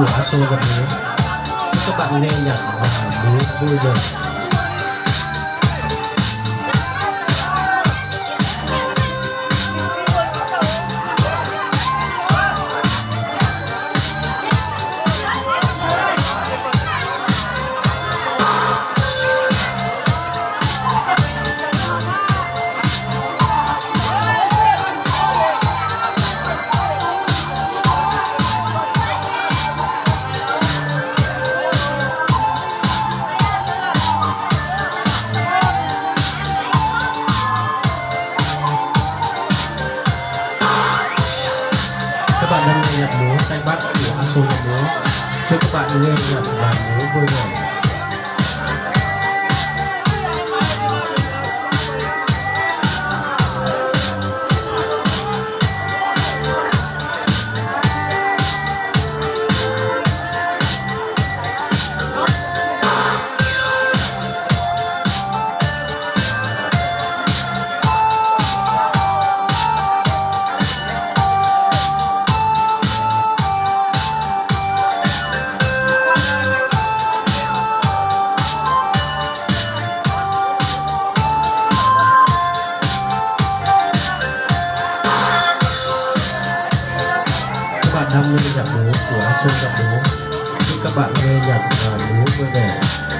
Aso Yam Muv, chúc các bạn nghe nhạc và múa vui vẻ. Các bạn đang nghe nhạc múa Tây Bắc của Aso Yam Muv. Chúc các bạn nghe nhạc và múa vui vẻ. Các bạn đang nghe nhạc múa của Aso Yam Muv. Chúc các bạn nghe nhạc và múa vui vẻ.